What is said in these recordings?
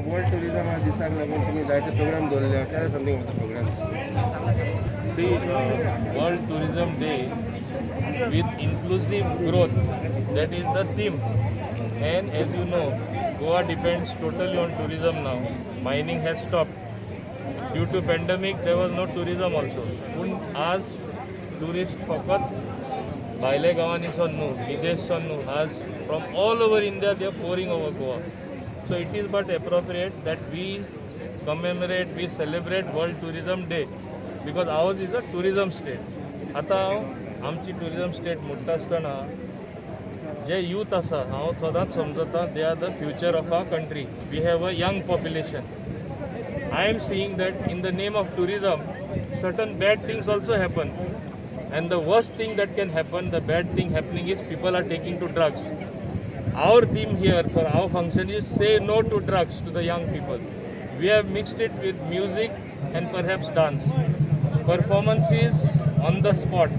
World tourism दिसाक लागून तुमी जायते प्रोग्राम दवरले. Tell something of the program. The World Tourism Day with inclusive growth, that is the theme. And as you know, Goa depends totally on tourism now. Mining has stopped. Due to pandemic, there was no tourism also. पूण आज tourist फकत भायल्या गांवांनी सन न्हू, विदेश सन न्हू, आज from all over India they are pouring over Goa. So it is but appropriate that we commemorate, we celebrate World Tourism Day because ours is a tourism state. आतां हांव आमची टुरिझम स्टेट म्हणटा आसतना जे यूथ आसा, हांव सदांच समजता, they are the future of our country. We have a young population. I am seeing that in the name of tourism, certain bad things also happen. And the worst thing that can happen, the bad thing happening is people are taking to drugs. Our theme here for our function is "Say no to drugs" to the young people. We have mixed it with music and perhaps dance. Performances on the spot,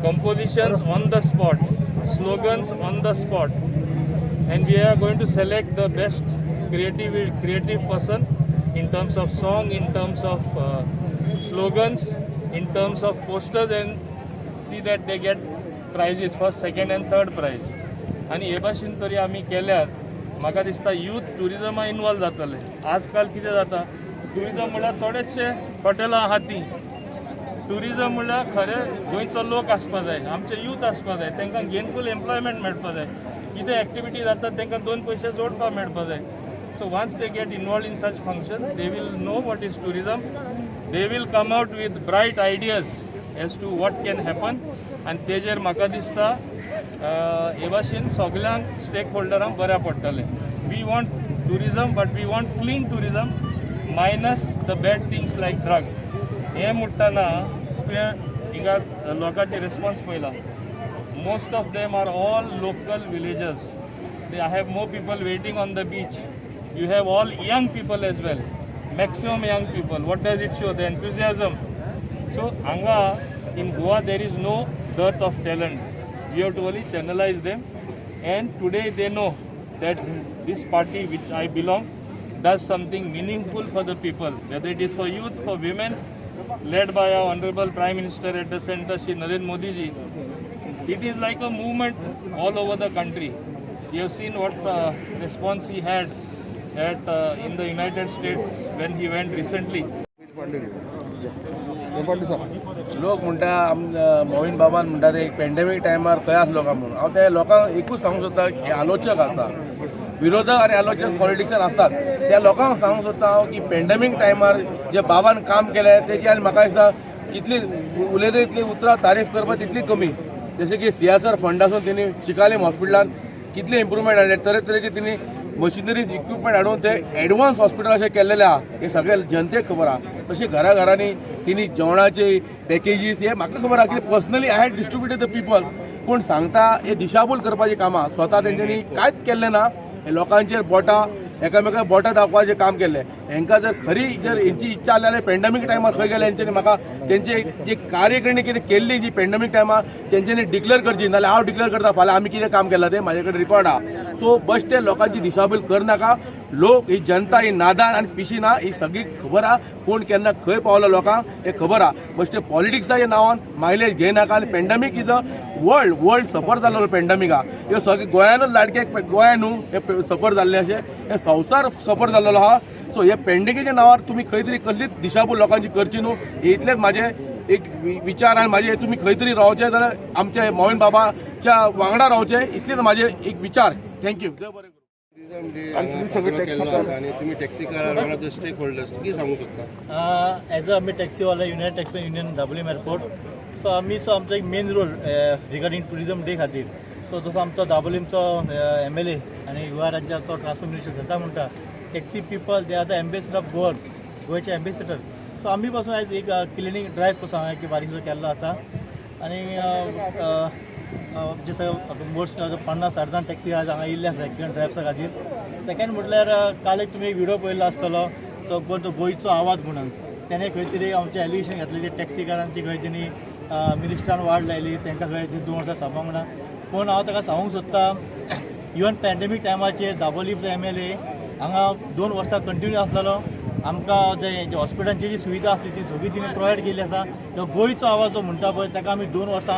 compositions on the spot, slogans on the spot. And we are going to select the best creative person in terms of song, in terms of slogans, in terms of posters and see that they get prizes, first, second and third prize. आनी हे भाशेन तरी आमी केल्यार म्हाका दिसता youth ट्युरिजमा involve जातले. आजकाल कितें जाता, ट्युरिजम म्हणल्यार थोडेशे हॉटेलां आहा तीं. ट्युरिजम म्हणल्यार खरें गोंयचो लोक आसपा जाय, आमचे यूथ आसपा जाय, तांकां गेनफूल एम्प्लॉयमेंट मेळपा जाय. कितें एक्टिविटी जातात, तांकां दोन पयशे जोडपाक मेळपा जाय. So once they get involved in such function, they will know what is tourism. They will come out with bright ideas as to what can happen. आनी तेजेर म्हाका दिसता हे भाशेन सगल्यांक स्टेक होल्डरांक बऱ्या पडटलें. We want tourism, but we want clean tourism minus the bad things like drug. हें म्हणटना तुवें हिंगा लोकांचे रिस्पॉन्स पळयला. Most of them are all local villagers. They have more people waiting on the beach. You have all young people as well, maximum young people. What does it show? The enthusiasm. So hanga in Goa there is no dearth of talent. We have to only channelize them, and today they know that this party which I belong does something meaningful for the people, whether it is for youth, for women, led by our Honorable Prime Minister at the center, Shri Narendra Modi ji. It is like a movement all over the country. You have seen what response he had at in the United States when he went recently. लोक म्हणटा मोहीन बाबान म्हणटा ते पेंडेमीक टायमार खंय आसलो काय म्हणून. हांव ते लोकांक एकूच सांगूंक सोदता की आलोचक आसा, विरोधक आनी आलोचक पॉलिटिक्सान आसतात. त्या लोकांक सांगूंक सोदता हांव की पेंडेमीक टायमार जे बाबान काम केलें तेजी आनी म्हाका दिसता कितली उलयले तितली उतरां तारीफ करपाक तितली कमी. जशें की सीएसआर फंडासून तेणी चिकालीम हॉस्पिटलान कितले इम्प्रुवमेंट हाडले, तरेतरेचे तेणी मशिनरीज, इक्विपमेंट हाडून ते एडवान्स हॉस्पिटल अशें केल्लेलें आहा, हें सगळें जनतेक खबर आहा. तशें घराघरांनी तिणी जेवणाचे पॅकेजीस, हे म्हाका खबर आहा की personally I had distributed the people. कोण सांगता हे दिशाभूल करपाची कामां, स्वता तेंच्यांनी कांयच केल्लें ना. हे लोकांचेर बोटां, एकामेकाक बोटां दाखोवपाचें काम केल्लें. हेंकां जर खरी जर हेंची इच्छा आसली जाल्यार पेंडेमीक टायमार खंय गेले हेंच्यांनी? म्हाका तेंचे जे कार्यकरणी कितें केल्ली जी पेंडेमीक टायमार तेंच्यांनी डिक्लेअर करची, नाजाल्यार हांव डिक्लेअर करता फाल्यां आमी कितें काम केलां तें म्हाजे कडेन रिकॉर्ड आहा. सो बश्टे लोकांची दिशाभूल करनाका. लोक ही जनता ही नादान आनी पिशी ना. ही सगळी खबर आहा, कोण केन्ना खंय पावलो लोकांक हें खबर आहा. बश्टे पॉलिटिक्साच्या नांवान मायलेज घेयनाका. आनी pandemic is a world suffer जाल्लो पेंडेमिका. ह्यो सगळे गोंयानूच लाडके गोंया न्हू हे सफर जाल्ले, अशें हे संवसार सफर जाल्लेलो आहा. सो हे पेंडेमिकेच्या नांवार तुमी खंय तरी कसलीच दिशाभूल लोकांची करची न्हू, हे इतलेच म्हाजे एक विचार. आनी म्हाजे तुमी खंय तरी रावचे जाल्यार आमच्या मोहीन बाबाच्या वांगडा रावचे, इतलेच म्हाजे एक विचार. Thank you, देव बरें करूं. आनी तुम्ही सगळे टॅक्सीकार आनी तुम्ही टॅक्सीकार वांगडा स्टेक होल्डर्स, कितें सांगू शकता? एज अ आमी टॅक्सीवाले, united taxi union, Dabolim airport. So आमी सो आमचो एक main role regarding tourism day खातीर. सो जसो आमचो दाबोलीमचो एमएलए आनी गोवा राज्याचो ट्रान्सपोर्ट मिनिस्टर सदां म्हणटा, taxi people, they are the ambassador of Goa, गोंयचे एम्बेसिडर. सो आमी पासून आयज एक क्लिनींग ड्रायव्ह कसो हांगा एक बारीकसो केल्लो आसा. आनी जे सगळे मोस्ट 50-60 जाण टॅक्सी आज हांगा येयल्ले आसा क्लीन ड्रायव्सा खातीर. सेकंड म्हटल्यार काल एक तुमी एक व्हिडिओ पळयल्लो आसतलो, तो कोण तो गोंयचो आवाज म्हणून तेणे खंय तरी आमचें एलिगेशन घातलें, टॅक्सीकारांची खंय तेणी मिनिस्टरान वाड लायली, तांकां खंय 2 वर्सां सभा म्हणा. पूण हांव ताका सांगूंक सोदता, इवन पॅन्डेमीक टायमाचेर दाबोलीचो एमएलए हांगा 2 वर्सां कंटिन्यू आसलेलो. आमकां जे जे हॉस्पिटलांची जी सुविधा आसली ती सगळी तिणें प्रोवायड केल्ली आसा. जो गोंयचो आवाज जो म्हणटा पळय, ताका आमी 2 वर्सां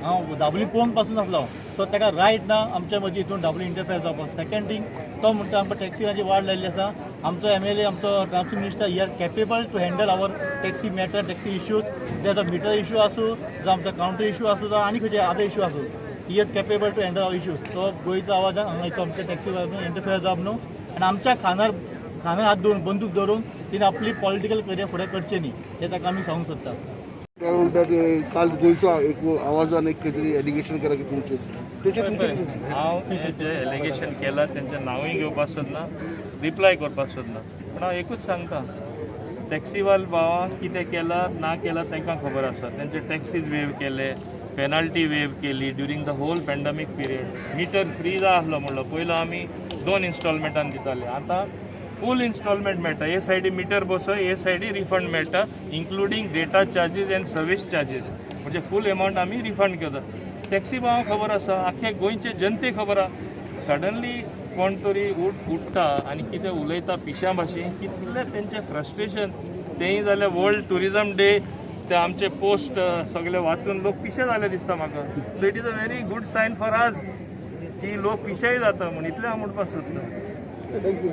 हांव दाबोळी पळोवंक पासून आसलो, सो ताका रायट ना आमच्या मदीं हितून दाबोळी इंटरफेअर जावपाक. सेकंड थींग, तो म्हणटा आमकां टॅक्सीची वाड लायिल्ली आसा. आमचो एमएलए, आमचो transport minister, he are capable to handle our taxi matter, taxi issues. जावं मिटर इशू आसूं, जावं आमचो कावंटर इशू आसूं, जावं आनी खंयचे आदर इशू आसूं, he is capable to handle our issues. तो गोंयचो आवाज हांगा इथं आमच्या टॅक्सी इंटरफेअर जावप न्हू आनी आमच्या खांदार खांदार हात दवरून, बंदूक दवरून तिणें आपली पॉलिटिकल करियर फुडें करचें न्ही, हें ताका आमी सांगूंक सोदता. ते म्हणटात काल गोंयचो एक आवाजान एक खंय तरी एलिगेशन केला की तुमचेर, तेचे तुमचे कितें? हांव हे जे एलिगेशन केला तेंचें नांवूय घेवपाक सोदना, रिप्लाय करपाक सोदना, पूण हांव एकूच सांगता, टॅक्सीवाल भावांक कितें केलां ना केलां तांकां खबर आसा. तेंचे टॅक्सीज वेव केले, पेनल्टी वेव केली during the whole pandemic period. Meter free जाय आसलो म्हणलो, पयलो आमी दोन इन्स्टॉलमेंटान दिताले, आतां फूल इन्स्टॉलमेंट मेळटा. ए सायडी मिटर बसय, ए सायडी रिफंड मेळटा, including data charges and service charges, म्हणजे फूल एमावंट आमी रिफंड करता. टॅक्सी भावांक खबर आसा, आख्खे गोंयचे जनते खबर आसा. सडनली कोण तरी उठता आनी कितें उलयता पिश्यां भाशेन, कितलें तेंचें फ्रस्ट्रेशन तेंय जाल्यार वर्ल्ड ट्युरिजम डे ते आमचे पोस्ट सगळे वाचून लोक पिशे जाले दिसता म्हाका. So it is a very good sign for us की लोक पिशेय जाता म्हूण, इतलें हांव म्हणपाक सोदतां. Thank you.